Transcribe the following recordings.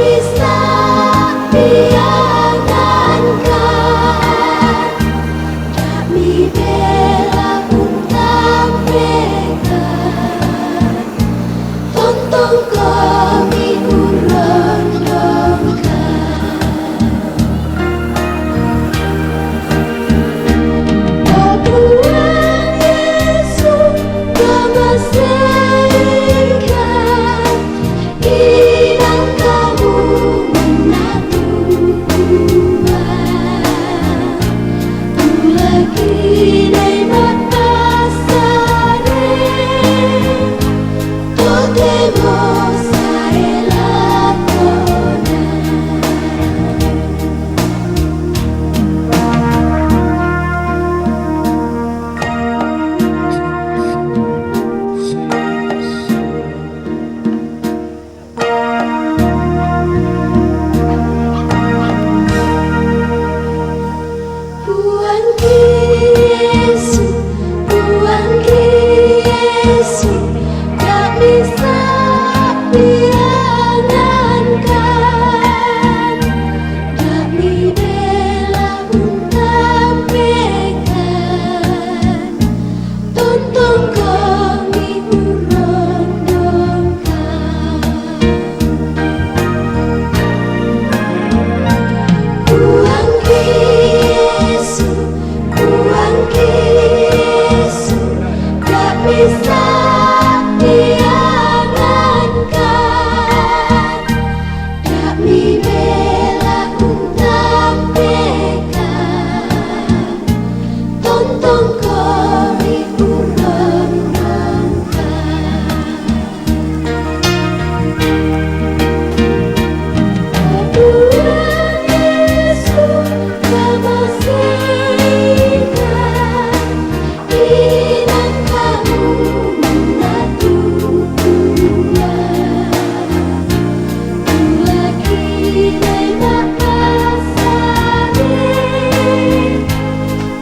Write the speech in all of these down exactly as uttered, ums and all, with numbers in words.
Isla piangankan, kami bela untam pekan, tontong kami urondongkan. O Tuhan Yesus, kami serahkan, inang kamu menatu Tuhan. Tulaki dai mapasare, totemo saela kona. Tuhan Yesus, Tuhan Yesus, kami sapiangankan, kami bela untam pekan, tontong kami urondongkan. Tuhan Yesus, Tuhan Yesus, kami sapiangankan, kami bela untam pekan, tontong kami urondongkan. Tuhan Yesus, kami serahkan, inang kamu menatu Tuhan. Tulaki dai mapasare,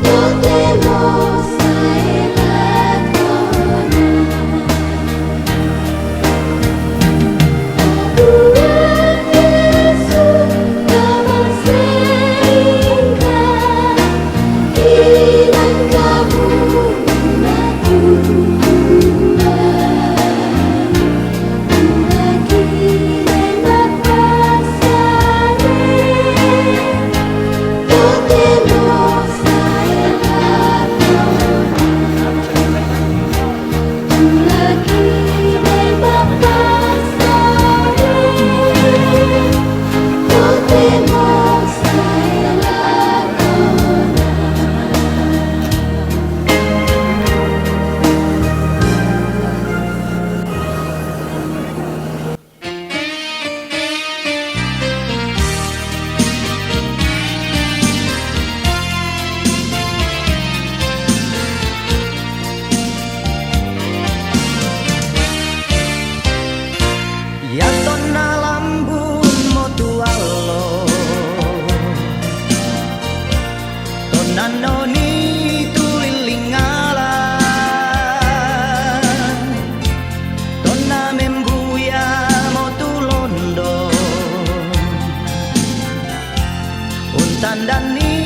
totemo saela kona. Ya tonna lambun mo tu allo, tonna noni tu lilling ala, tonna membuya mo tu londo. Untandanni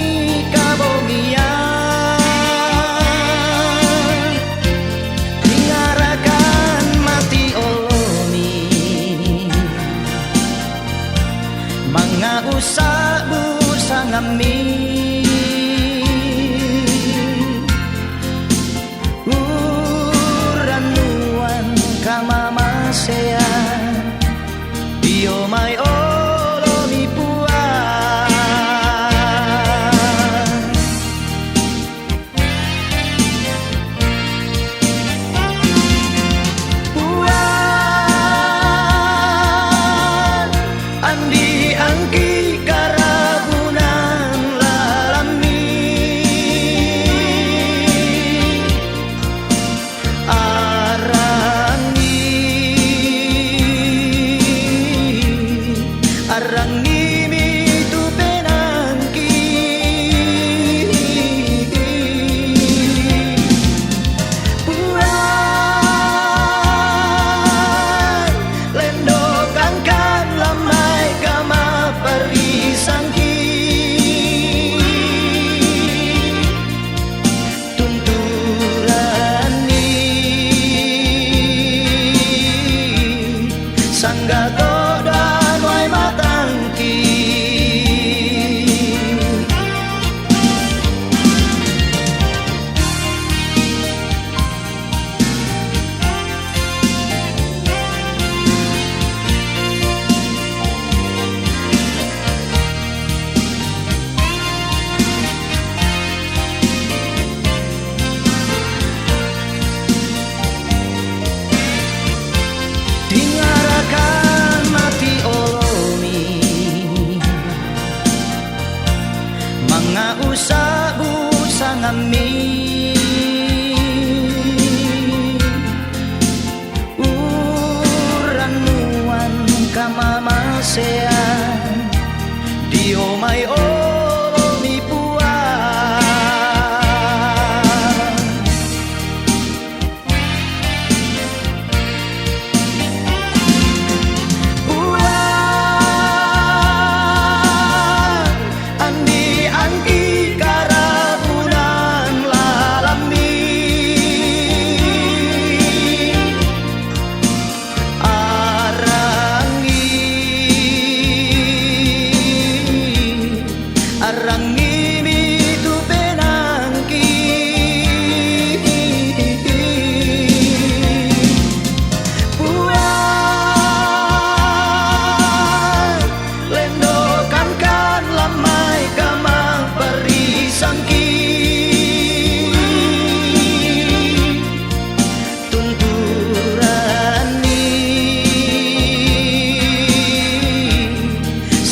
kabongian, tingarakan mati olomi, mangausa busangammi. Urrannuang kamamasean, dio mai olomi Puang. Puang, andi angki karabunan lalammi. Arrangi, arrangimi tu penaangki. Puang, lendokangkan lammai ka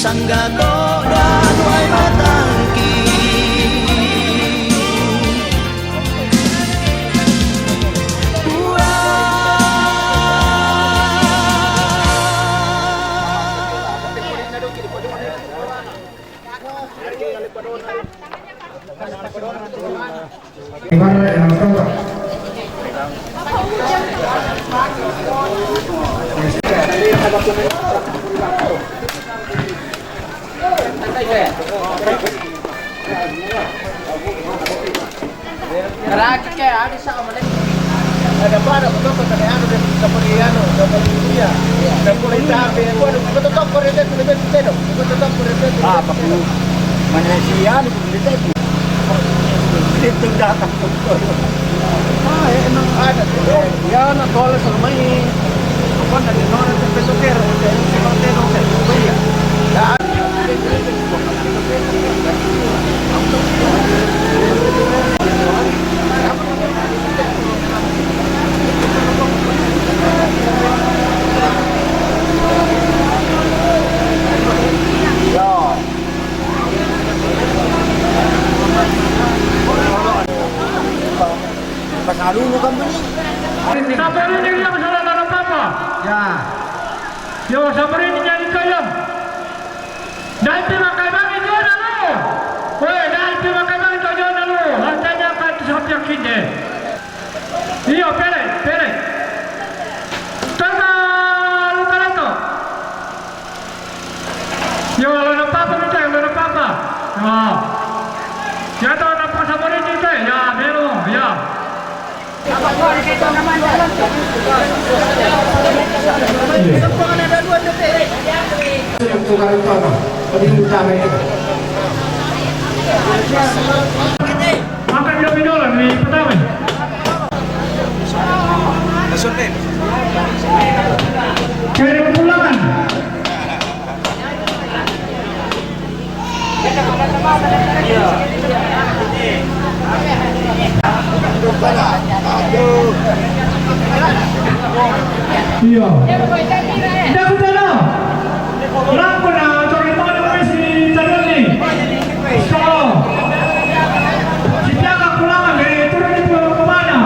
Tangga ko dan wai matangki. Ada pada kutoka kade anu de, seperti anu, seperti dia. Dan mulai tapi aku ada kutoka kade de, kutoka kade de. Ah, paku. Mana si anu, kutoka kade de. Itu datang. Ah, eh, emang ada. Ya, nak tolak sama ini. Bukan dari orang terpesokir, dari si Martino, saya. Ya. Pasalulu kan bini. Sabar ini dia masalah tanah papa. Ya. Yo, sabar ini jadi kaya. Dai pi makai bang itu na lu. Weh, dai pi makai bang itu na lu. Hartanya kan tu siapa yang kinde. Iyo, pele, pele. Tama lu kalato. Yo, lo na papa lu teh, lo na papa. Yo. Ya to na pasa bori tu teh. Ya, melo, ya. Makan dia minum lah, ni pertama. Cari pulangan. Iya. Dah kita dah. Lampu dah, cari mana masih terus ni. So. Kita akan pulang dari turun itu ke mana?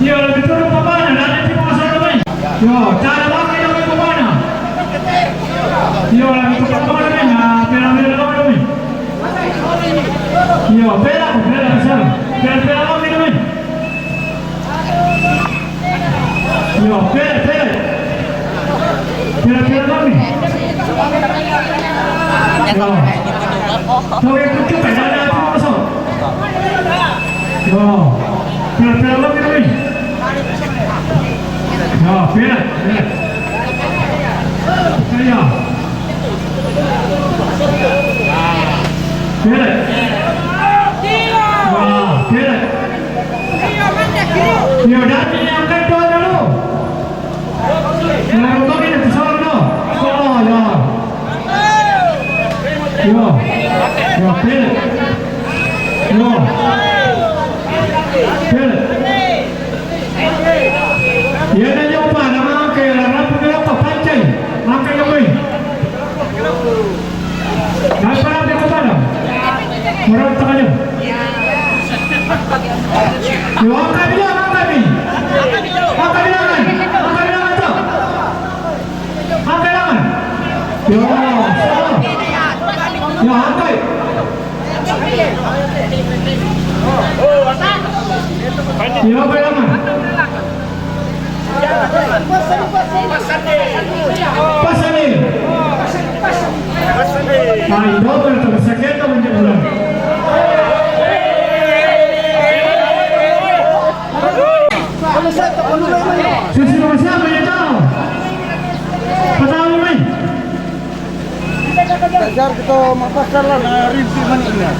Iya, lebih turun ke mana? Nanti kita masalah ni. Yo, cara lagi dong itu mana? Yo, lagi tukar mana ni? Nah, pera-pera lagi dong. Yo, pera, pera, pera. Pera-pera lagi dong. Yo, pera, pera. Pera-pera lagi. Yo. Kau yang kucuk, ada apa masuk? Yo. Pera-pera lagi dong. Yo, pera, pera. Pera. Pera. Yo, pera. Yo, dati yang kedua dulu. Yo, kau ini pesawat dulu. Oh, yo. Yo. Yo, pele. Yo. Pele. Yo, na yo pa, na mga kaya, rap, pero pa, panchay. Mga kaya, boy. Nasa rap, ito pa, no? Marap, taka, yo. Yo, ang kami, yo, ang kami. Ang kami naman. Ang kami naman to. Angkai tangan. Yo, salah. Yo, angkai. Yo, angkai tangan. Pasal ni. Ay, double to. Sakit to, hindi ko lang. Sisi, siapa yang tahu? Pertama, Mei. Tajar kita mapasal lah, na rinti maniknya.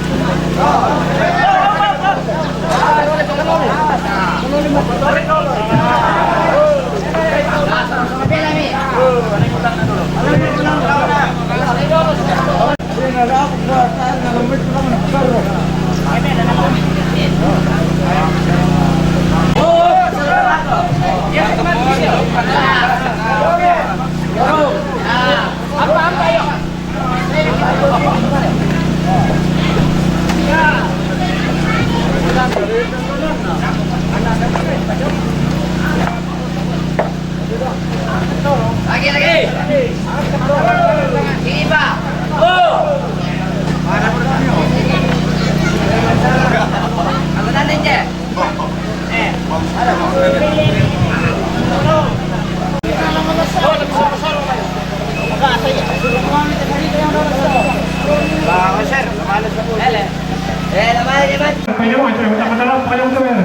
Ini mau cerita masalah apa yang tuh ya?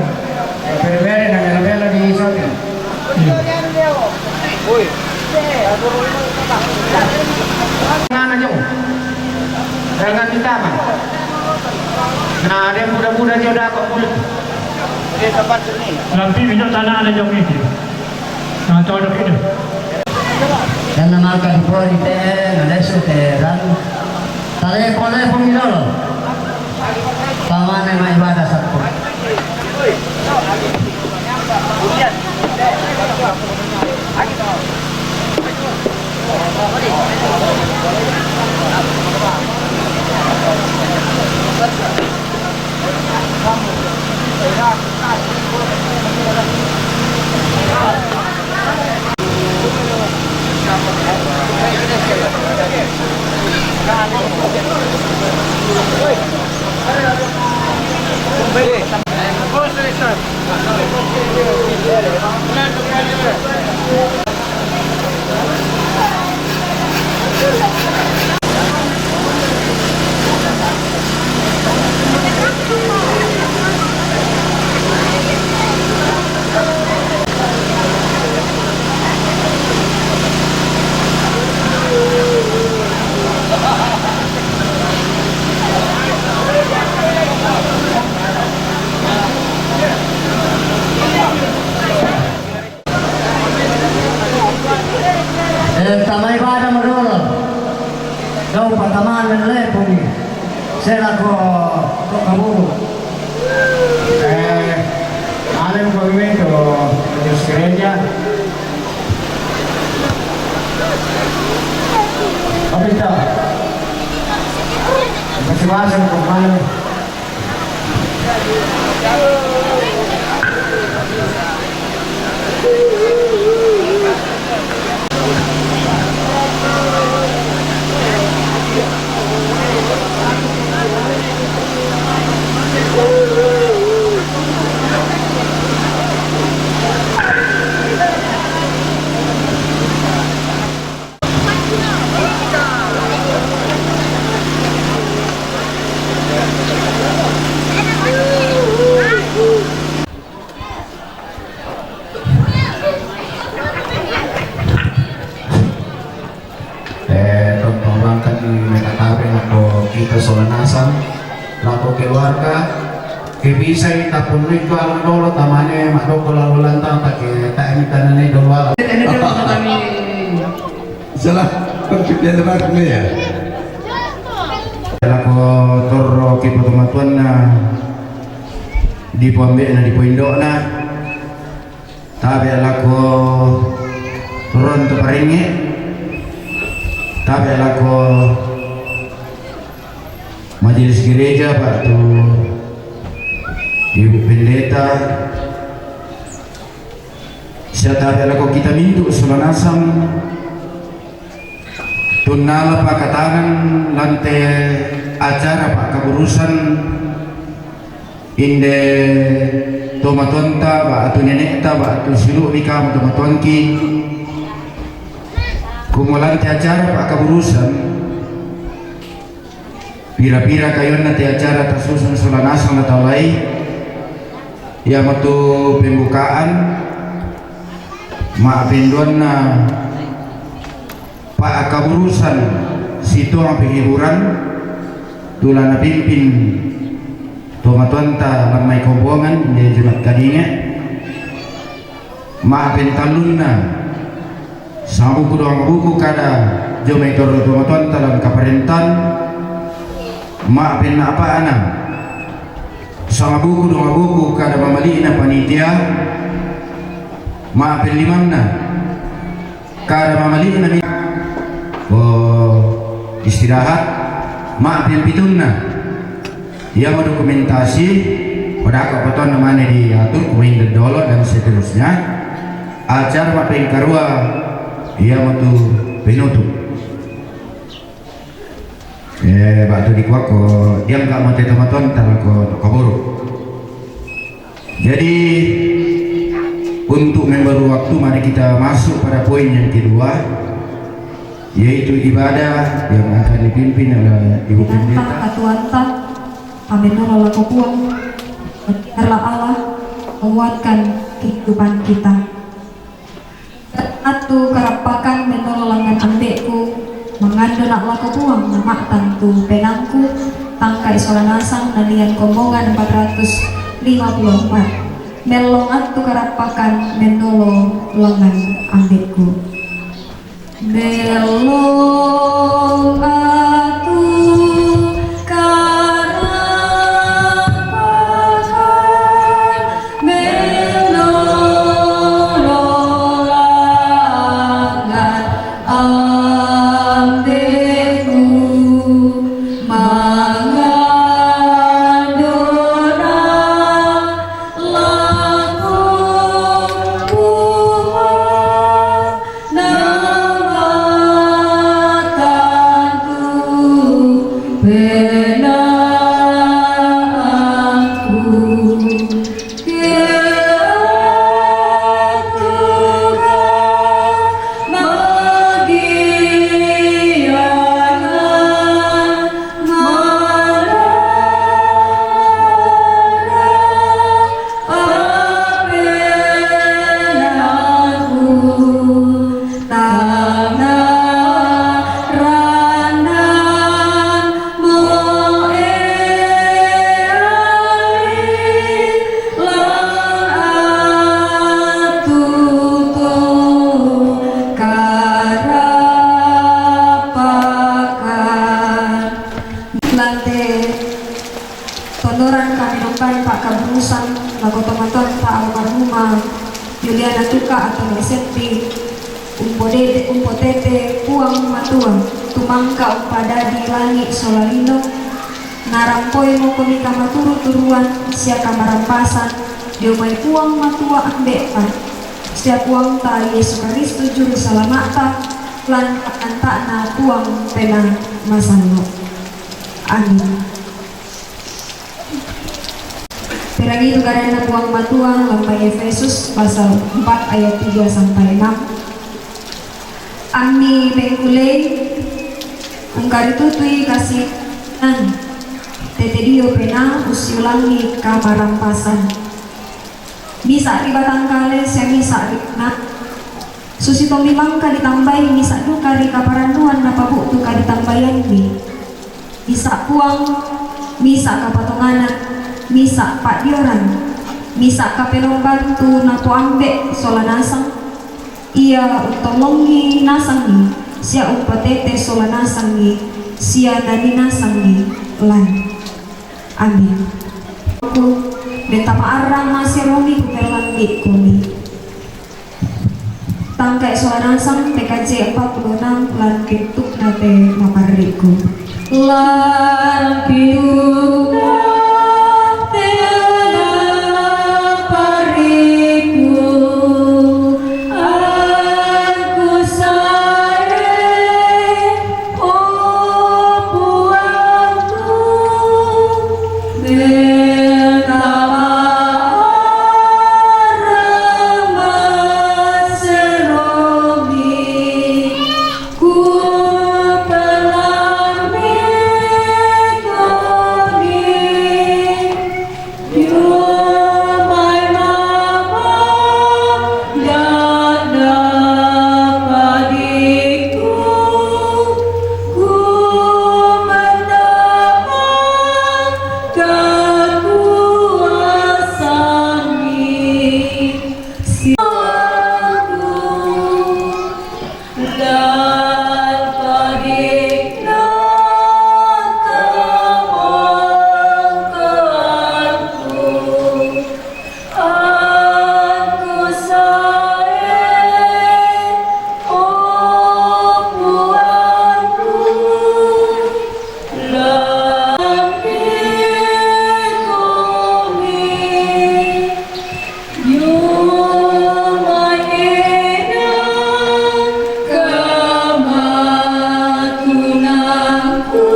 Bere-bere na mela-mela di shopping. Iya. Nana jong. Dengan kita mah. Nah, dia muda-muda dia udah kok kulit. Dia tempat sini. Lampi bisa tanah ada jong itu. Nah, tahu ada kita. Yan na mangka di pori te, na lesu te ran. Talepo-lepo mi lolo. Pamane ma ibadah satu. Eh, tamai bada madolo. Dau pataman dan le puni. Sela ko, ko kaburu. Eh, ale un movimento di scheggia. Capito? Masing-masing kung paano. Eh, tontong bangkan mekatabe lako kita sola nasang, lako keluarga, ke bisa ita pun itu alam dolo tamane, mak doko lalu lantang, take tak ini tanane dolo alam. Ini dia kami. Salah, percaya lebar ni ya. Lako torro ki potomatuanna di poambe'na, di poindo'na. Tabe lako ronto paringnge. Tabe lako majelis gereja, batu ibu pendeta. Sia tabe lako kita mintu sola nasang. Tunnala pakatanan lante acara pakkaburusan inde tomatoanta, ba'tu nene'ta, ba'tu silu'mi kamu tomatoangki. Kumulante acara pakkaburusan, pira-pira kayonna te acara tasusun sola nasang natawai, iamatu pembukaan, ma'penduanna pakkaburusan situang penghiburan, tula napimpin tomatoanta lammai kombongan, inde Jumat Kadinge. Ma'pentallunna, sangabuku doang buku kada jomai torro tomatoanta lan kaparentan. Ma'pennapa'na, sangabuku doang buku kada mamali'na panitia. Ma'penlimanna, kada mamali'na mi-, oh, istirahat. Ma'pempitunna, iamo dokumentasi, padaka patonna mane diatur, kumainda dolo dan seterusnya. Acara ma'pengkarua, iamo tu penutup. Eh, batu dikuako, diangka mate tomatoanta lako kaburu. Jadi, untuk memberi waktu, mari kita masuk pada poin yang kedua, yaitu ibadah yang akan dipimpin oleh Ibu Pendeta. Katuanta, amin, lako Puang. Biarlah Allah menguatkan kehidupan kita. Attu karappakan mennolo langngan ambe'ku, mangando na' lako Puang, nama'tantu penaangku, tangkai sola nasang, Nanian Kombongan empat ratus lima puluh empat. Mellong attu karappakan mennolo langngan ambe'ku. Mellong attu karappakan mennolo langngan ambe'ku, mangandona lako Puang, nama'tantu penaangku. Lante tondoran kami nomban pa'kaburusan lako tomatoanta almarhumah Yuliana Tuka atau Setti, umpodede-, umpotete Puang Matua, tumangka umpadadi langi' sola lino, narampoimo komi kamaturu-turuan sia kamarampasan dio mai Puang Matua Ambe'ta, sia Puangta Yesu Kristus Juru Salama'ta, lan anta'na Puang Penaa Masallo'. Amin. Perangi tu kadanNa Puang Matua lambai Efesus pasal empat ayat tiga sampai enam. Ammi pengkulei, ungkaritutui kasinan, tete dio penaa ussiulangi kamarampasan. Misa' ri batangkale sia misa' ri na, susitommi mangka ditambai misa' duka ri kaparannuan napabu'tu kaditambaianmi. Misa' Puang, misa' kapatonganan, misa' pa'dioran, misa' kapelomban tu napoambe' sola nasang, ia untolongi nasangi sia umpatete sola nasangi sia nani nasangi lan. Amin. Ku, menta ma'arang maseromi kuperlambi' komi. Tangkai sola nasang P K J empat puluh enam lan pintu'na te maparriku. Lan pintu'na te maparriku, angku sae, o Puangku, menta ma'arang maseromi, kuperlambi' komi. Dio mai ma'apa da'da padiku, ku mendama kekuasaanmi, siaku dan padikna kamangkangku. Angku sae, o Puangku, lambi' komi. Dio mai ina kamatunangku,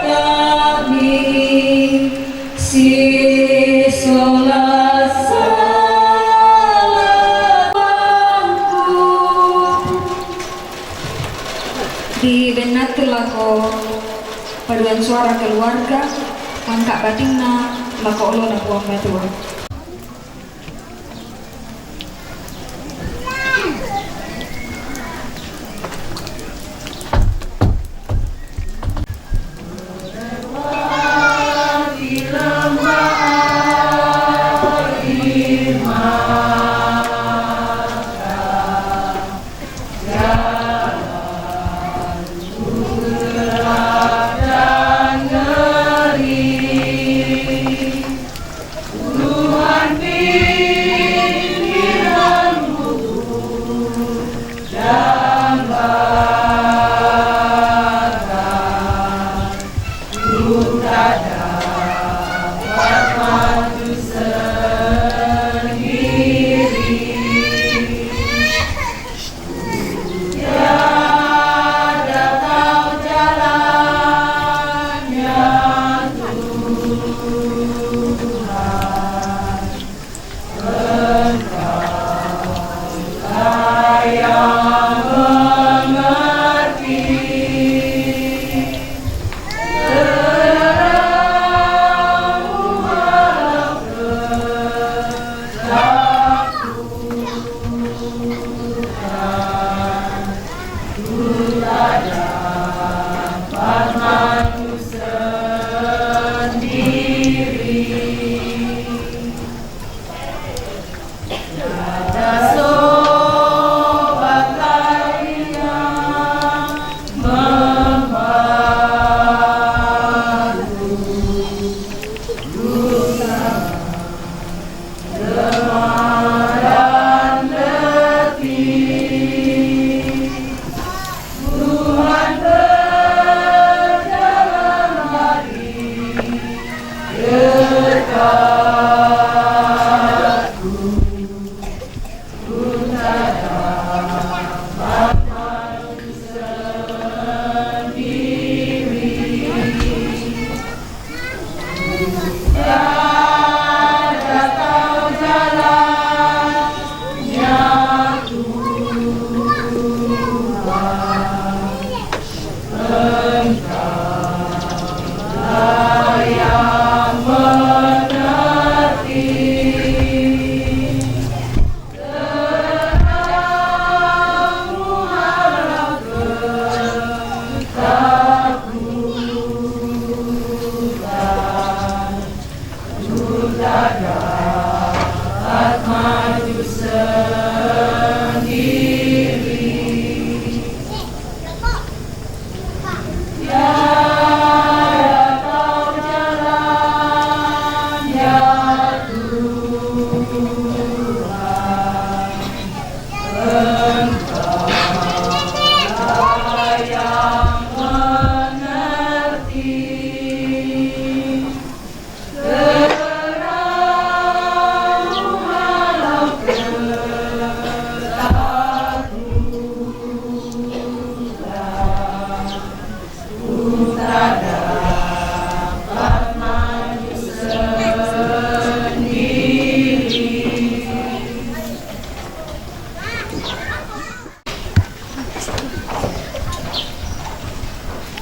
kami si sola-sola Puangku. Di bennattu lako paduan suara keluarga, Mangka batinna, maka olona Puang Matua.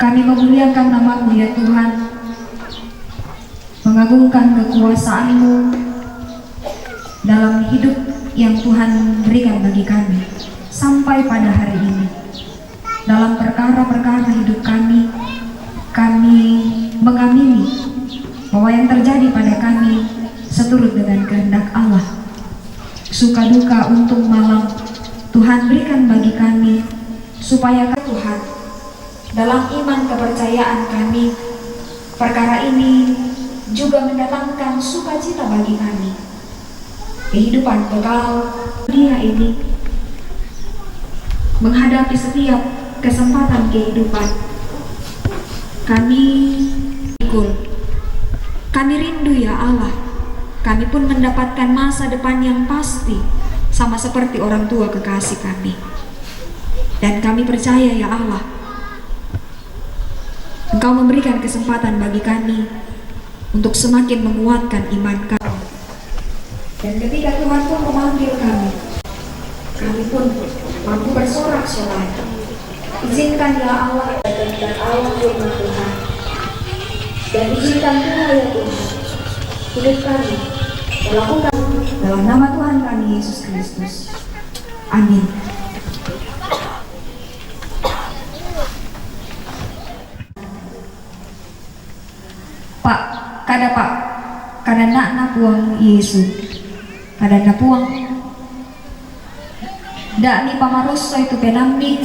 Kami memuliakan nama-Mu, ya Tuhan, mengagungkan kekuasaan-Mu dalam hidup yang Tuhan berikan bagi kami sampai pada hari ini. Dalam perkara-perkara hidup kami, kami mengamini bahwa yang terjadi pada kami seturut dengan kehendak Allah. Suka duka, untung malang, Tuhan berikan bagi kami, supaya Tuhan, dalam iman kepercayaan kami, perkara ini juga mendatangkan sukacita bagi kami. Kehidupan kekal dunia ini, menghadapi setiap kesempatan kehidupan. Kami ikut. Kami rindu, ya Allah. Kami pun mendapatkan masa depan yang pasti, sama seperti orang tua kekasih kami. Dan kami percaya, ya Allah, Engkau memberikan kesempatan bagi kami untuk semakin menguatkan iman kami. Dan ketika Tuhan pun memanggil kami, kami pun mampu bersorak-sorai. Izinkan, ya Allah, dan Allah, firman Tuhan. Dan izinkan pula, ya Tuhan, hidup kami melakukan dalam nama Tuhan kami, Yesus Kristus. Amin. Pak, kada, Pak, kada nak na puang Yesus. Kada na puang. Dak ni pamaroso itu penambi.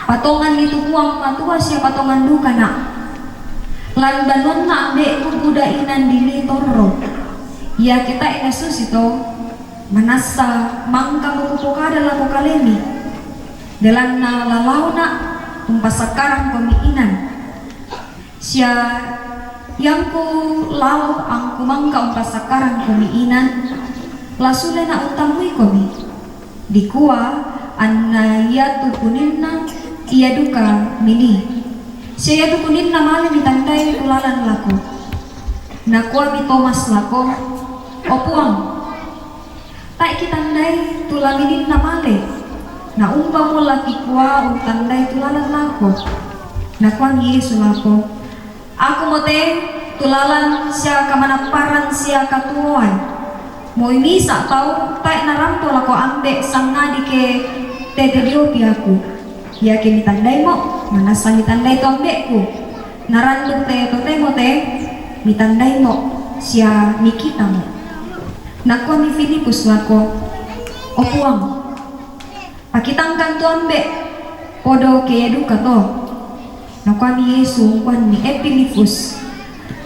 Patongan itu puang matua sia patongan duka nak. Lan banuan na ambe ku buda inan dini torro. Ya kita ina susi to. Manasa mangka mukupo kada lako kalemi. Dalam na lalau nak umpasa karang komi inan. Sia yangku lau angku mangka umpasa karang komi inan, lasule na untamui komi. Dikua anna ia tu kuninna ia duka mini. Sia ia tu kuninna male mitandai tulalan lako. Nakua mi Tomas lako, "O Puang, tai kitandai tulalan ninna male. Na umba mo laki kua untandai tulalan lako." Nakua mi Yesu lako, "Aku mo te tulalan sia kamanaparan sia katuoan. Moi misa tau tai narampo lako ambe sangadi ke tete diopi aku. Ia ke mitandai mo, manasa mitandai tu ambeku. Naranduk te totemo te mitandai mo sia mikita mo." Nakua mi Filipus lako, "O Puang, pakitangkan tu ambe podo ke ia duka to." Nakua mi Yesu ungkuan mi, "E Filipus,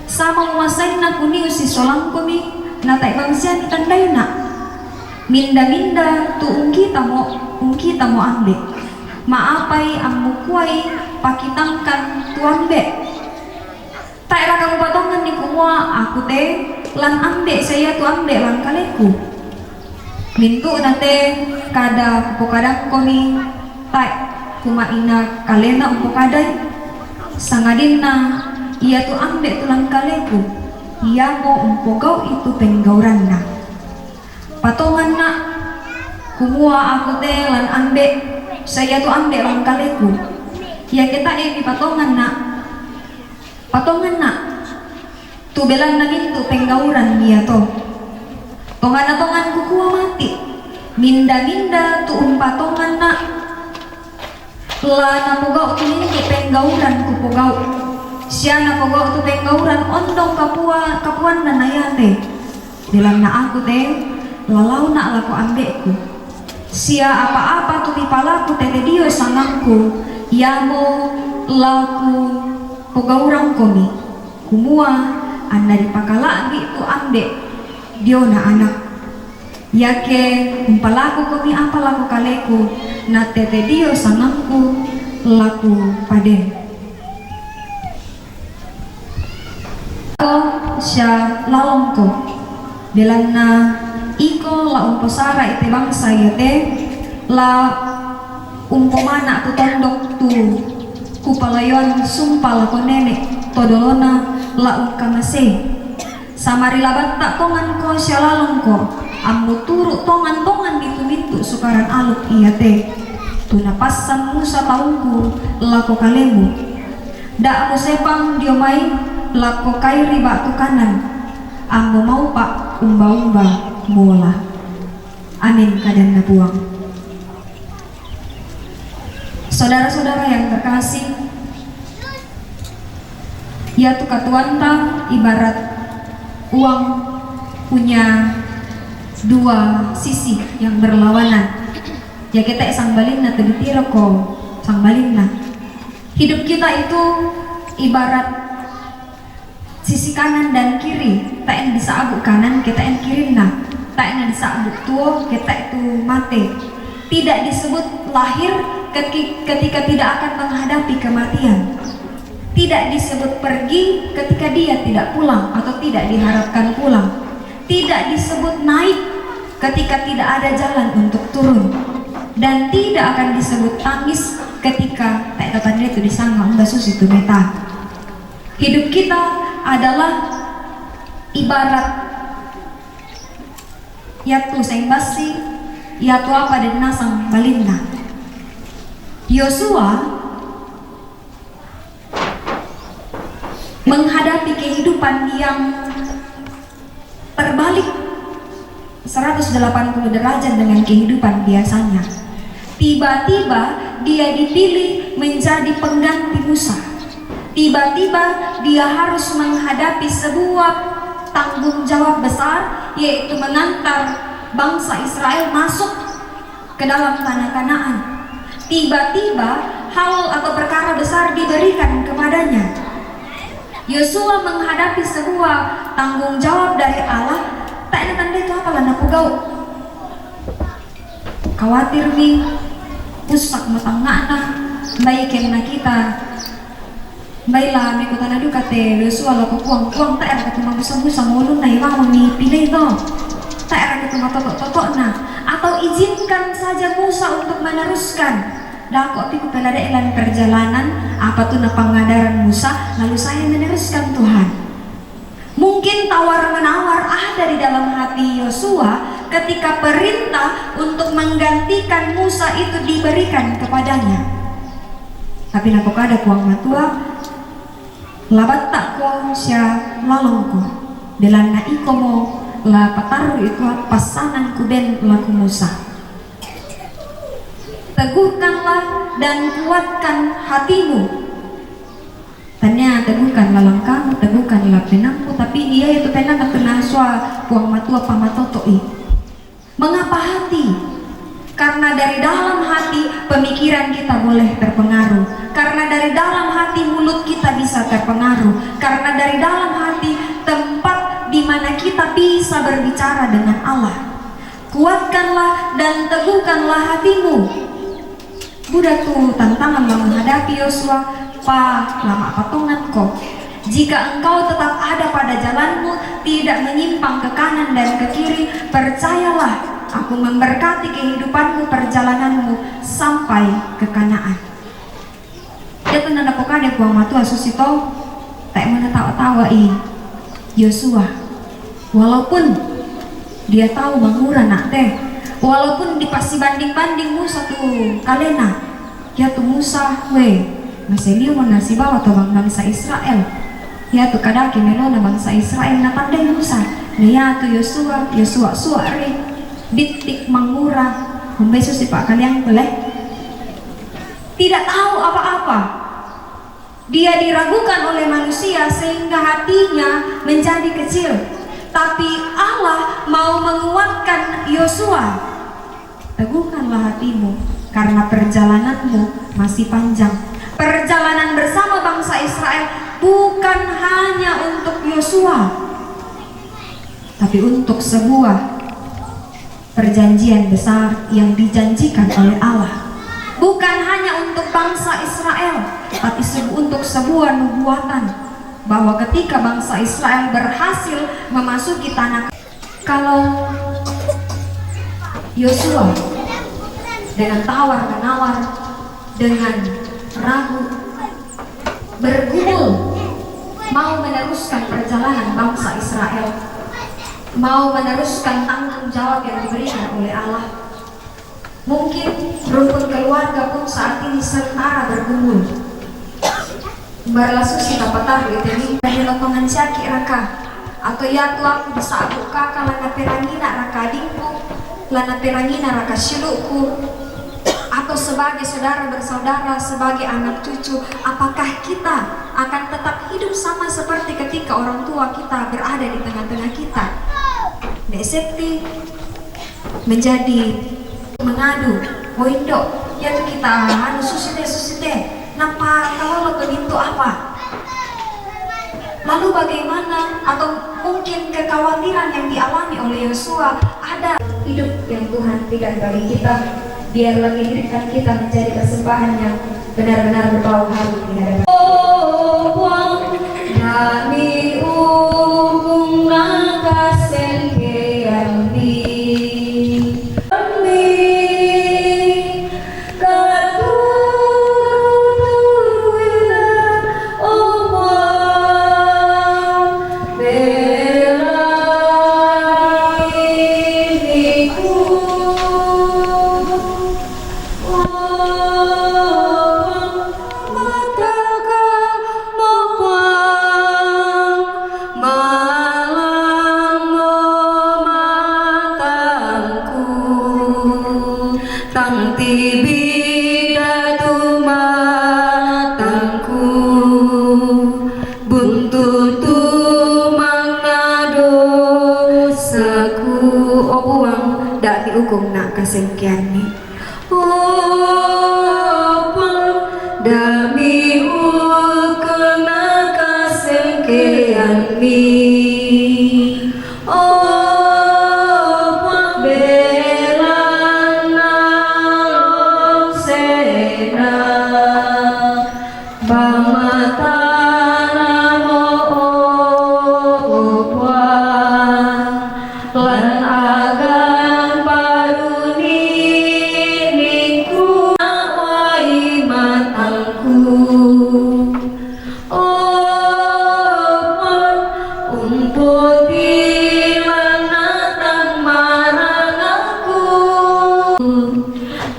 sama mumasain na kuniu si solangko mi na tai bangsia ni tandai na. Minda-minda tu ungkita mo, ungkita mo ambe. Maapai ammu kuai pakitangkan tu ambe. Tai raka mupatongan ni kumua aku te lan ambe sia ia tu ambe lan kaleku. Mintu na te kada kupokadangko mi tai kumaina kalena umpokadai. Sangadinna ia tu ambe tu lan kaleku, ia mo umpogau itu penggauranna. Patongan nak kumua aku te lan ambe sia ia tu ambe lan kaleku. Ia ke tai mi patongan nak." Patongan nak. Tu belanna mintu penggauran ia to. Tongan na tongan kukua mati. Minda-minda tu umpatongan nak. La napogau tu mintu penggauran kupogau. Sia napogau tu penggauran ondong kapua, kapuanna na ia te. Dalam na aku te, lalau nak lako ambeku. Sia apa-apa tu mipalaku tete dio sangangku, ia mo laku pogauran komi. Kumua, anna dipakalabi tu ambe dio na anak. Ia ke umpalaku komi apa lako kaleku, na tete dio sangangku laku paden. Ko sia lalongko. Belanna iko la umposara ite bangsa ia te, la umpomana tu tondok tu kupalayoan sumpa lako nene to dolona la ungkamasei. Samari labatta tongan ko sia lalongko, ammu turu tongan-tongan ni tu mintu sukaran aluk ia te. Tu napassan Musa taungku lako kalemu. Dak musepang dio mai lako kairi batu kanan, ammo maupa umba-umba mola. Amin, kadanna Puang. Saudara-saudara yang terkasih, ia tu katuanta ibarat uang punya dua sisi yang berlawanan. Ya kita sambalinna tu ditiro ko sambalinna. Hidup kita itu ibarat sisi kanan dan kiri, taen bisa abu kanan, ke taen kirinna, taen bisa abu tuo, ke taen tu mate. Tidak disebut lahir keti-, ketika tidak akan menghadapi kematian. Tidak disebut pergi ketika dia tidak pulang atau tidak diharapkan pulang. Tidak disebut naik ketika tidak ada jalan untuk turun. Dan tidak akan disebut tangis ketika tak tatanda itu disanga umba susi tu meta. Hidup kita adalah ibarat yatu saimbasi, yatu apa dan nasang balinna. Yosua, Menghadapi kehidupan yang terbalik seratus delapan puluh derajat dengan kehidupan biasanya. Tiba-tiba dia dipilih menjadi pengganti Musa. Tiba-tiba dia harus menghadapi sebuah tanggung jawab besar, yaitu mengantar bangsa Israel masuk ke dalam tanah Kanaan. Tiba-tiba hal atau perkara besar diberikan kepadanya. Yosua menghadapi sebuah tanggung jawab dari Allah. Tak ada tanda itu apa lah napugau. Khawatir mi, usak matangana, baik yang na kita. Baiklah, mi kutana duka te Yosua lako puang, puang, tak ada katu mabusa-busa maulun na imam mi pilih to. Tak ada katu matoto-toto na. Atau izinkan saja Musa untuk meneruskan. Dako pi ku pela delan perjalanan, apa tu na pangadaran Musa, lalu saya meneruskan Tuhan. Mungkin tawar-menawar ada di dalam hati Yosua ketika perintah untuk menggantikan Musa itu diberikan kepadanya. Tapi napokada puang matua, labatta ko sia lalong ko, belanna iko mo la pataru itu passanan kuben lako Musa. Teguhkanlah dan kuatkan hatimu. Tania teguhkanlah langkahmu, teguhkanlah penangmu, tapi ia itu penang na kena sua puang matua pamatoto i. Mengapa hati? Karena dari dalam hati pemikiran kita boleh terpengaruh. Karena dari dalam hati mulut kita bisa terpengaruh. Karena dari dalam hati tempat di mana kita bisa berbicara dengan Allah. Kuatkanlah dan teguhkanlah hatimu. Buda tu tantangan menghadapi Yosua, pa lama patongan ko. Jika engkau tetap ada pada jalanmu, tidak menyimpang ke kanan dan ke kiri, percayalah, aku memberkati kehidupanmu, perjalananmu sampai ke Kanaan. Ia tu nanda pokade puang matua susi to, tak mana tawa-tawa i Yosua. Walaupun dia tahu mangura nak te, walaupun dipasi banding-banding Musa tu kalena, ia tu Musa, we, masih liu mana si bawa to bang bangsa Israel. Ia tu kadaki melona bangsa Israel na pandai Musa. Na ia tu Yosua, Yosua suare, bitik mangura, humbesu si pak kaliang peleh. Tidak tahu apa-apa. Dia diragukan oleh manusia sehingga hatinya menjadi kecil. Tapi Allah mau menguatkan Yosua. Teguhkanlah hatimu karena perjalananmu masih panjang. Perjalanan bersama bangsa Israel bukan hanya untuk Yosua, tapi untuk sebuah perjanjian besar yang dijanjikan oleh Allah. Bukan hanya untuk bangsa Israel, tapi se- untuk sebuah nubuatan bahwa ketika bangsa Israel berhasil memasuki tanah, kalau Yosua dengan tawar menawar, dengan ragu, bergumul, mau meneruskan perjalanan bangsa Israel, mau meneruskan tanggung jawab yang diberikan oleh Allah. Mungkin rumpun keluarga pun saat ini sementara bergumul. Barlasu si tapatar ite ni dari lotongan siaki raka, atau ia tu aku disabu kaka lana perangina raka adingku, lana perangina raka syuluku, atau sebagai saudara bersaudara, sebagai anak cucu, apakah kita akan tetap hidup sama seperti ketika orang tua kita berada di tengah-tengah kita? Nek sekti menjadi mengadu, "Wo indo, ia tu kita anu susi te, susi te, napa kalau lo begitu apa?" Lalu bagaimana atau mungkin kekhawatiran yang dialami oleh Yosua ada hidup yang Tuhan berikan bagi kita. Biarlah kehidupan kita menjadi persembahan yang benar-benar berbau harum di hadapan. Oh, kami ukung nangka sengkean di kami. Kami ukuna kasengkean mi, o Puang belan nalong sena, pamatana mo, o Puang, lan agan paruni ningku wai matangku. O Puang, umputi lan natang marang aku.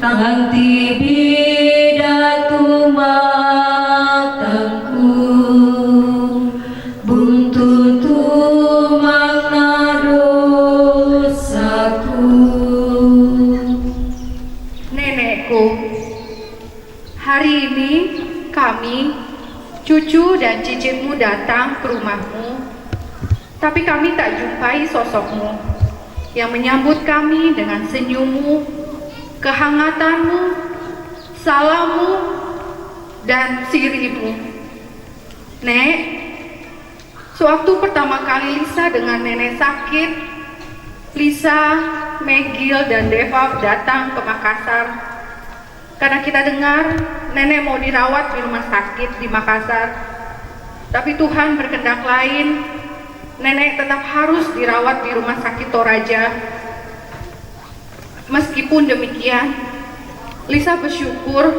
Tangan ti bida tumatangku, buntu tumang na dosaku. Nenekku, hari ini kami, cucu dan cicitmu datang ke rumahmu, tapi kami tak jumpai sosokmu yang menyambut kami dengan senyummu, kehangatanmu, salammu, dan sirihmu. Nek, sewaktu pertama kali Lisa dengan Nenek sakit, Lisa, Megil, dan Deva datang ke Makassar. Karena kita dengar Nenek mau dirawat di rumah sakit di Makassar. Tapi Tuhan berkehendak lain, Nenek tetap harus dirawat di Rumah Sakit Toraja. Meskipun demikian, Lisa bersyukur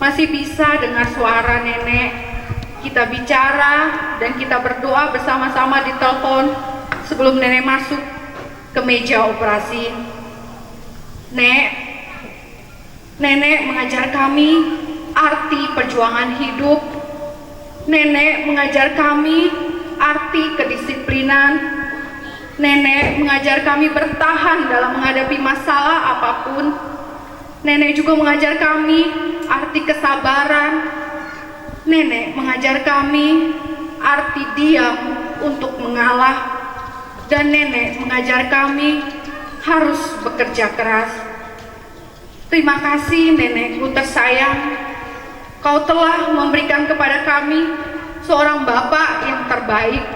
masih bisa dengar suara Nenek. Kita bicara dan kita berdoa bersama-sama di telepon sebelum Nenek masuk ke meja operasi. Nek, Nenek mengajar kami arti perjuangan hidup. Nenek mengajar kami arti kedisiplinan. Nenek mengajar kami bertahan dalam menghadapi masalah apapun. Nenek juga mengajar kami arti kesabaran. Nenek mengajar kami arti diam untuk mengalah. Dan Nenek mengajar kami harus bekerja keras. Terima kasih, Nenekku tersayang. Kau telah memberikan kepada kami seorang bapak yang terbaik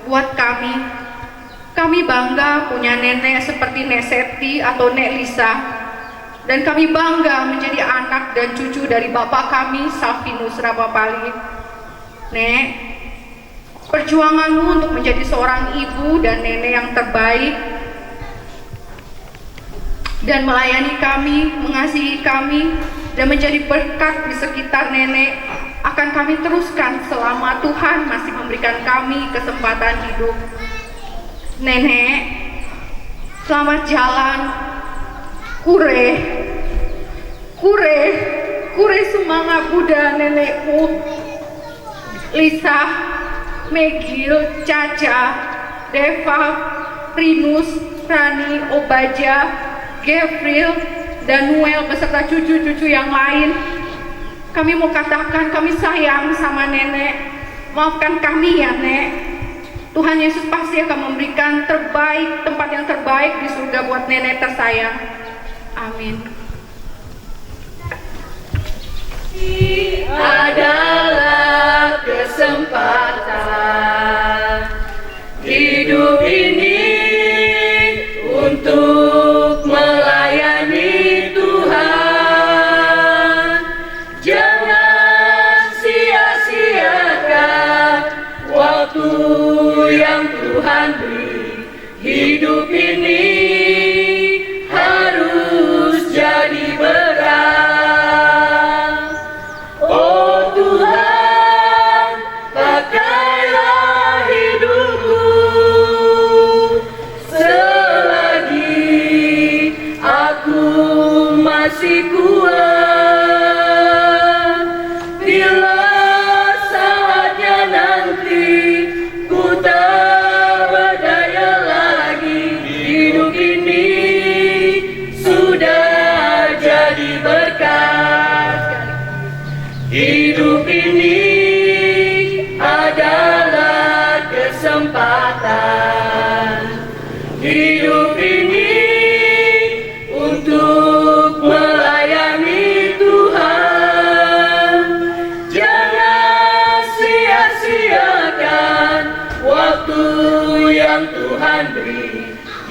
buat kami. Kami bangga punya nenek seperti Nek Seti atau Nek Lisa. Dan kami bangga menjadi anak dan cucu dari bapak kami, Safinus Rapapali. Nek, perjuanganmu untuk menjadi seorang ibu dan nenek yang terbaik dan melayani kami, mengasihi kami, dan menjadi berkat di sekitar Nenek akan kami teruskan selama Tuhan masih memberikan kami kesempatan hidup. Nenek, selamat jalan. Kure, kure, kure sumangat Buddha, Nenekku. Lisa, Megil, Caca, Deva, Rinus, Rani, Obaja, Gevril, dan Noel beserta cucu-cucu yang lain. Kami mau katakan kami sayang sama Nenek. Maafkan kami ya, Nek. Tuhan Yesus pasti akan memberikan terbaik, tempat yang terbaik di surga buat Nenek tersayang. Amin. Adalah kesempatan hidup ini untuk melayani Tuhan. Jangan sia-siakan waktu yang Tuhan beri. Hidup ini harus jadi berkat. Oh Tuhan, pakailah hidupku selagi aku masih kuat. Bila saatnya nanti ku tak berdaya lagi, hidup ini sudah jadi berkat. Hidup ini adalah kesempatan. Hidup ini untuk melayani Tuhan.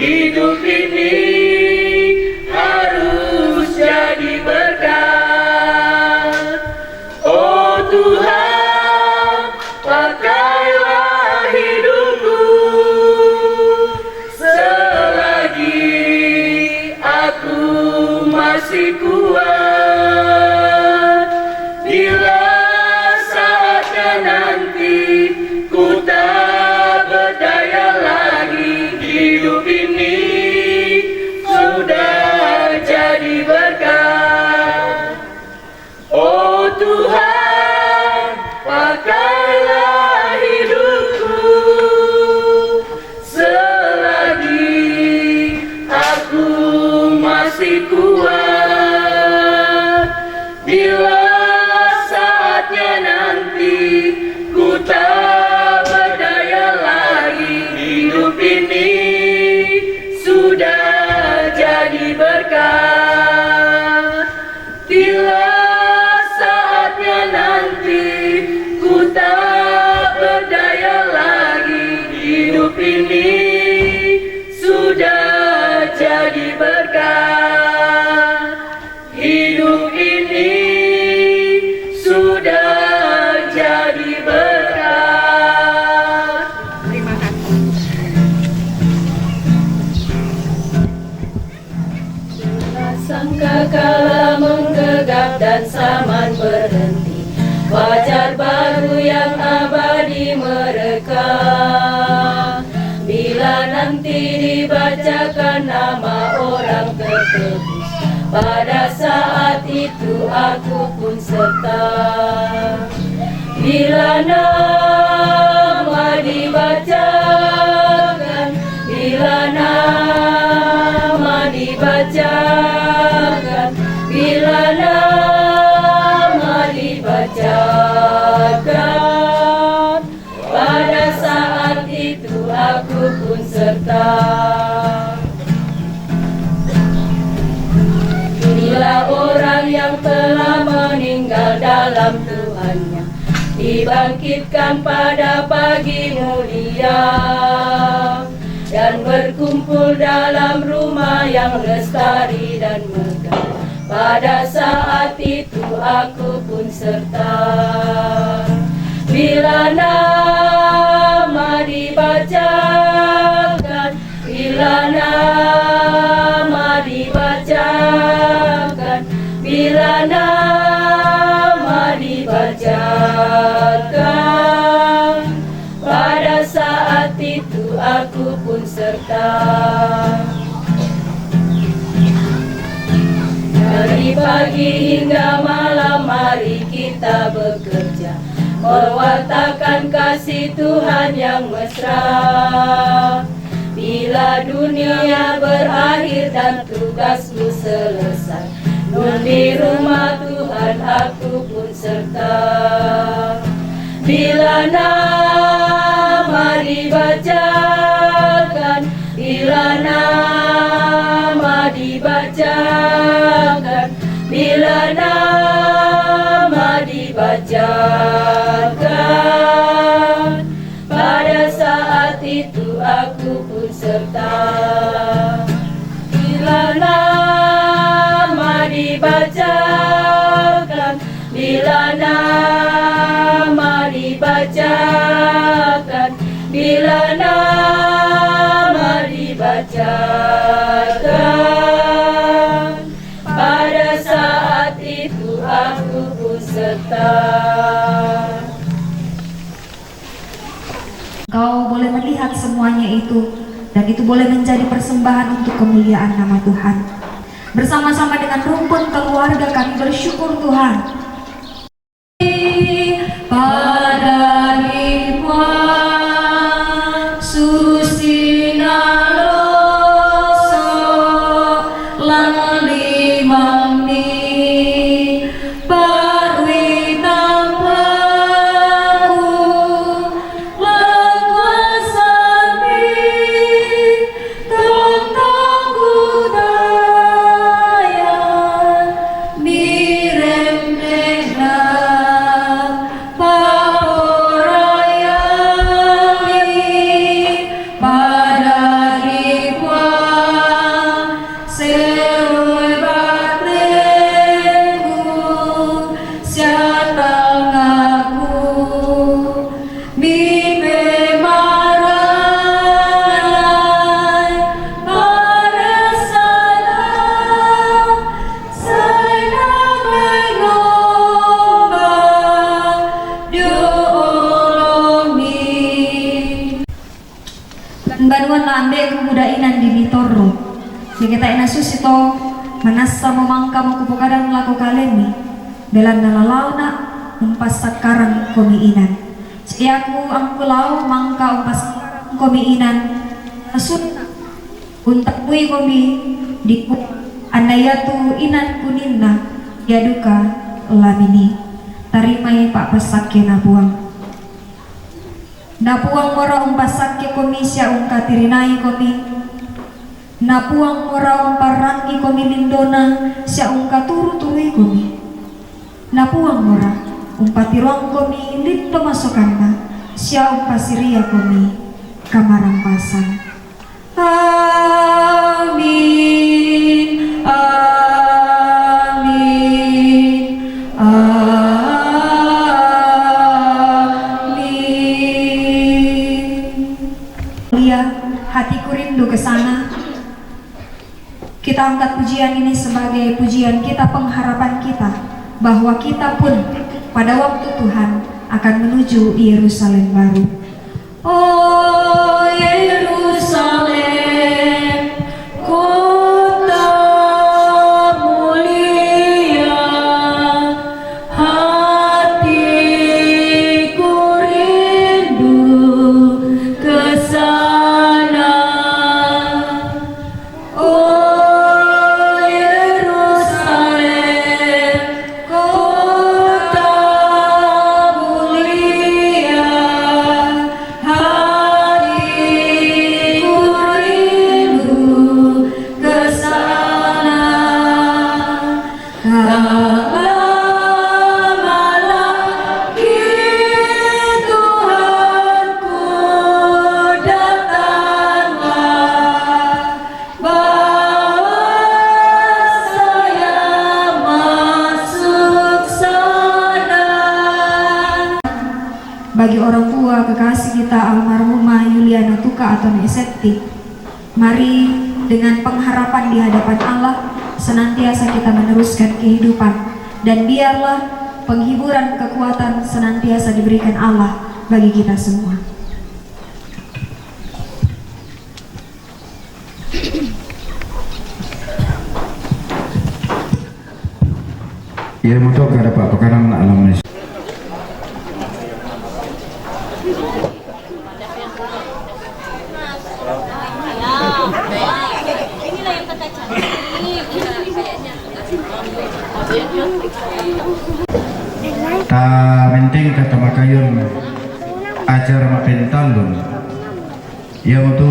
Hidup ini harus jadi berkat. Oh Tuhan, pakailah hidupku selagi aku masih kuat. Bila saatnya nanti ku tak berdaya lagi, hidup ini sudah jadi berkat. Oh Tuhan, pakailah hidupku selagi aku masih kuat. Bila saatnya nanti ku tak berdaya lagi, hidup ini sudah jadi berkat. Bila saatnya nanti ku tak berdaya lagi, hidup ini sudah jadi berkat. Hidup ini sudah jadi berkat. Terima kasih. Sangkakala menggegap dan zaman berhenti, fajar baru yang abadi mereka. Bila nanti dibacakan nama orang tertebus, pada saat itu aku pun serta. Bila nama dibacakan, bila nama dibacakan, bila nama dibacakan, pada saat itu aku pun serta. Bila orang yang telah meninggal dalam Tuhannya dibangkitkan pada pagi mulia dan berkumpul dalam rumah yang lestari dan megah, pada saat itu aku pun serta. Bila nama dibacakan, bila nama dibacakan, bila nama dibacakan, pada saat itu aku pun serta. Dari pagi hingga malam hari kita bekerja, mewartakan kasih Tuhan yang mesra. Bila dunia berakhir dan tugasmu selesai, nun di rumah Tuhan aku pun serta. Bila nama dibacakan, bila nama dibacakan, bila nama dibacakan, pada saat itu aku pun serta. Bila nama dibacakan, bila nama dibacakan, bila nama dibacakan, pada saat itu aku pun serta. Engkau boleh melihat semuanya itu, dan itu boleh menjadi persembahan untuk kemuliaan nama Tuhan. Bersama-sama dengan rumpun keluarga kami bersyukur Tuhan. Pada lipuang susi naloso lan limang ni parwi tampaku lan kuasan pi tongtong kudayan miremdena pa Tangaku mimbe maranai parasana saina mengomba diolomi. Banuan na ambeku buda inan di Mitoro. Jika ta ina susi to, manassa mo mangka mo kupokadan lako kalemi, belanna lalaona umpassakkarang komi inan. Siaku angku lao mangka umpassakkarang komi inan, asunna untappui komi diku anna iatu inan kuninna ia duka lamini. Tarimai pa'passakkena Puang. Na Puang mora umpassakke komi sia ungkatirinai komi. Na Puang mora umparrangi komi lindona sia ungkaturu-turui komi. Na Puang mora umpatiroang komi lindo masokanna sia umpasiria komi kamarammasan. Amin. Amin. Amin. Mulia, hatiku rindu ke sana. Kita angkat pujian ini sebagai pujian kita, pengharapan kita bahwa kita pun pada waktu Tuhan akan menuju Yerusalem baru. O Yerusalem, kota mulia, hatiku rindu ke sana. O Yerusalem, kota mulia, hatiku rindu ke sana. Kau lama lagi, Tuhanku, datanglah, bawa saya masuk sana. Bagi orang tua kekasih kita, almarhumah Yuliana Tuka atau Nek Septi, mari dengan pengharapan di hadapan Allah senantiasa kita meneruskan kehidupan, dan biarlah penghiburan, kekuatan senantiasa diberikan Allah bagi kita semua. Iya, mutu kada apa-apa, kadang nak alam ni. Ta menteng kata makayun acara mapentallun. Iya mutu,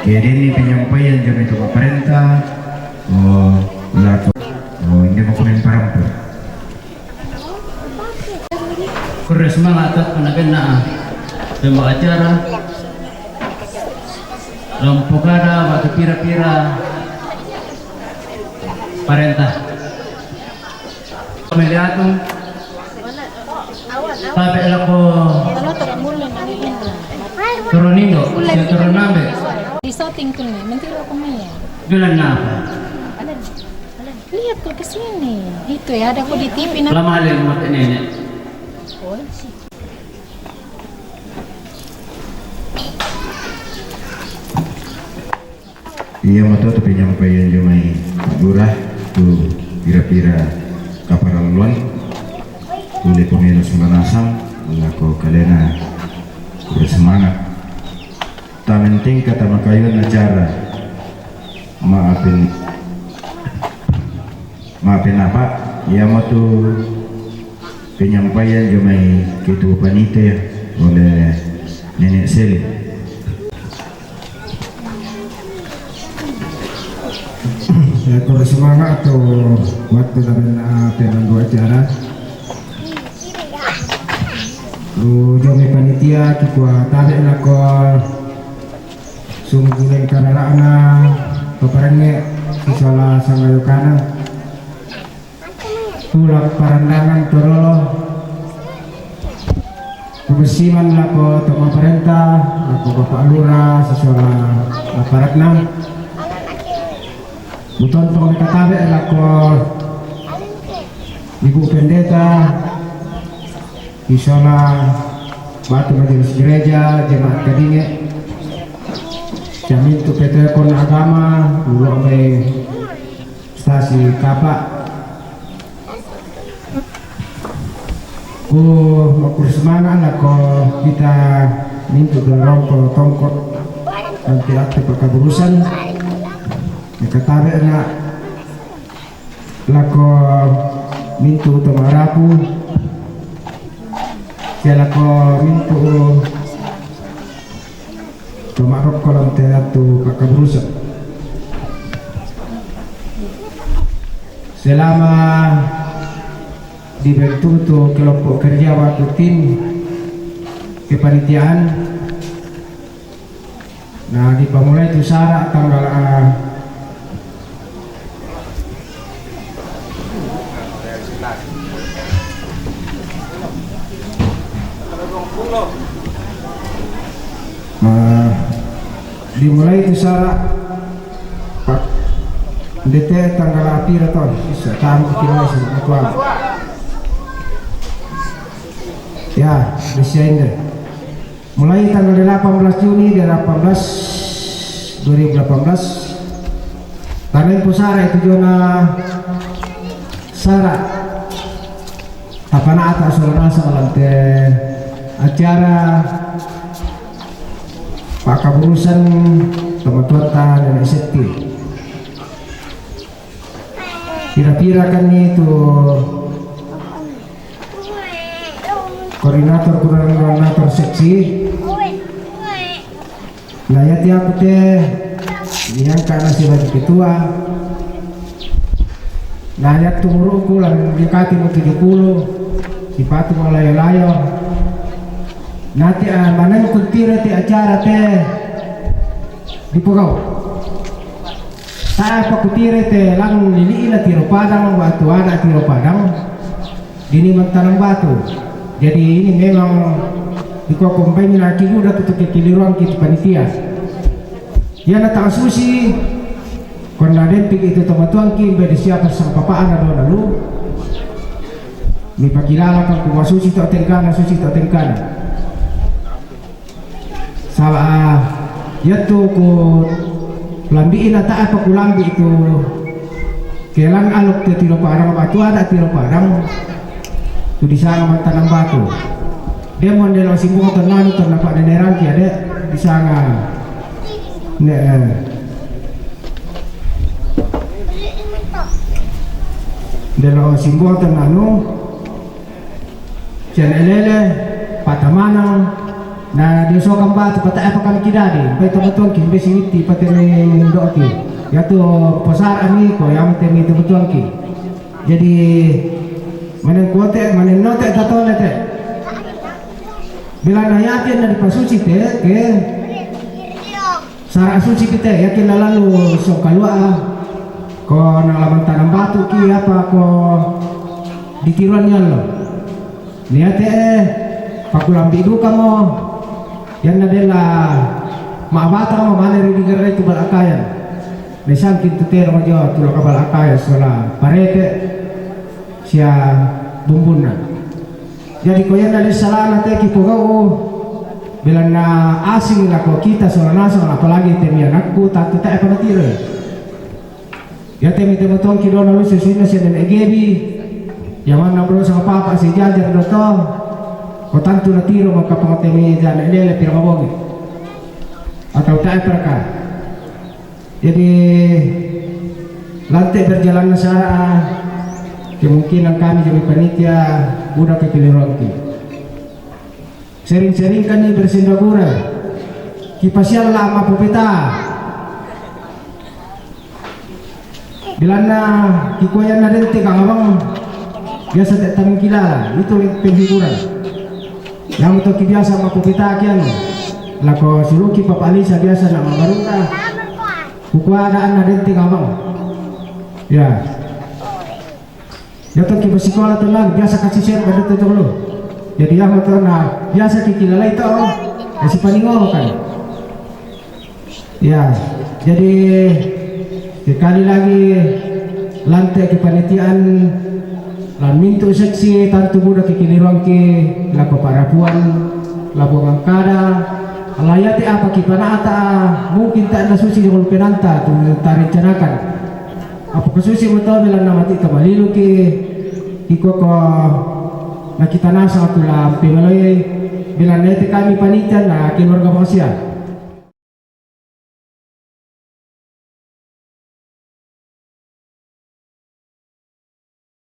ke deni penyampaian jami tu paparenta, oh, lako, oh, ini mau komen parampu. Kurre semangat tat panakenna pembawa acara. Lampu kada batu pira-pira parenta. Meliatung. Tabe lako. Turun indo, sia turun nambe. Di shooting tuh nih, menteri aku nih. Bilang apa? Lihat tuh ke sini. Itu ya, ada aku di T V. Lama lihat mata nenek. Iya, mutu tu penyampaian jumai gura tu pira-pira kaparalluan tuli pemenu sumanasang lako kalena. Kurre semangat. Ta menteng kata makayun acara. Maafin. Maafin apa? Iya mutu penyampaian jumai ketua panitia oleh Nenek Seli. Ya, kurre semangat tu waktu na ben, ah, penandu acara. Lu jami panitia kikua tabe lako sumbulen kararana paparange sisala sangayokana. Tulak parandangan torolo. Kumasiman lako to maparenta, lako Bapak Lura, sisola aparatna. Mutontong ni katabe lako Ibu Pendeta, sisola batu majelis gereja, jemaat Kadinge. Jamin tu petekon agama, ulo me stasi kapa. Ku makur semangat lako kita mintu dorong ko tongkot nanti akte pakaburusan. Ni katabe na lako mintu to marapu. Sia lako mintu to marokko lam tenatu pakaburusan. Selama dibentuk tu kelompok kerja waktu tim kepanitiaan, nah, dipamulai tu sara tanggal, ah, Nah, dimulai tu sara, Pak. Dete tanggal pira to? Bisa tamu kita masih kuat. Ya, bisa ini. Mulai tanggal delapan belas Juni delapan belas, dua ribu delapan belas. Tanai pusara itu zona sara. Tapanata sola nasang lam te acara pakaburusan tomatuatta Nenek Setti. Pira-pira kan itu koordinator, koordinator seksi. Nah, ya tiap te yang kana sebagai ketua. Nah, ya tumuruku lan dikati mu tujuh puluh. Sipatu mau layo-layo. Nanti, ah, manen kuntire te acara te di Pogau. Saya pakutire te lang lili ina tiro Padang, waktu ada tiro Padang. Dini mantanang batu. Jadi ini memang iko kompai mina ki uda kutu kekiliruan ki panitia. Yana tang susi, konna dempik itu tomatuang ki, bede siapa sang papa ana dona lu. Mi pakilala kan kuma susi to tengkana, susi to tengkana. Saba, ah, yattu ku lambi ina ta apa ku lambi itu kelang aluk te tiro Padang, batu ada tiro Padang. Tu di sana mantanang batu. Dia mon delo simbung to nanu to napa nenerang ki ade di sana. Ne, eh. Delo simbung to nanu. Sian elele, patamanang, na diosokan batu, pata apa kami kidadi, bai tomatuangki, bai siwitti, pate mi doki. Yatu posar ami ko, yang temi tomatuangki. Jadi, manen kuote, manen note, tatole te. Bila na yakin na dipasusi te, ke. Sara susi pite, yakin lalu so kalua, ko nang laman tanang batu ki apa ko ditiruan yallo. Niate, eh, pakulambi duka mo. Yanna dela mabata mo mane ri digerai tu balakayan. Mesang kintu tero mo jo tu laka balakayan sola parete sia bumbunna. Jadi ko yanna de salana te ki pogau, belanna asing lako kita sola nasang, apalagi te mi anakku, tantu tae panatiro. Ya te mi te motongki dona lusu sinna sia nene gebi, ya manna bro sama papa si jajar do to, ko tantu natiro maka pengate mi jane lele pira mabongi. Atau tae perka. Jadi, lante berjalan sara, kemungkinan kami jadi panitia, uda ke Kilironti. Sering-sering kami bersendagura. Kipasialla mapupeta. Bilanna kikuayanna dente kang abang. Biasa tak tanam kilala. Itu penghiburan. Yang to ki biasa mapupeta kian. Lako suluki papa Alisa biasa nak mabaruka. Kukua ada anak dente kang abang. Ya. Datang ke pasikola tu lan, biasa kasi share pada tu jolo. Jadi ya motor na biasa ki kilalai to, kasi paningolo kan. Ya, jadi sekali lagi lante ki panitian lan mintu seksi tantu buda ki kiliruan ki lako parapuan labuangan kada layati apa ki panata mungkin tak ada susi dengan penanta tu tarencanakan. Apa kasusi motor bilang nama ti kamalilu ki kiko ko na kita nasa aku la pemaloi bilang nete kami panitia na keluarga bangsia.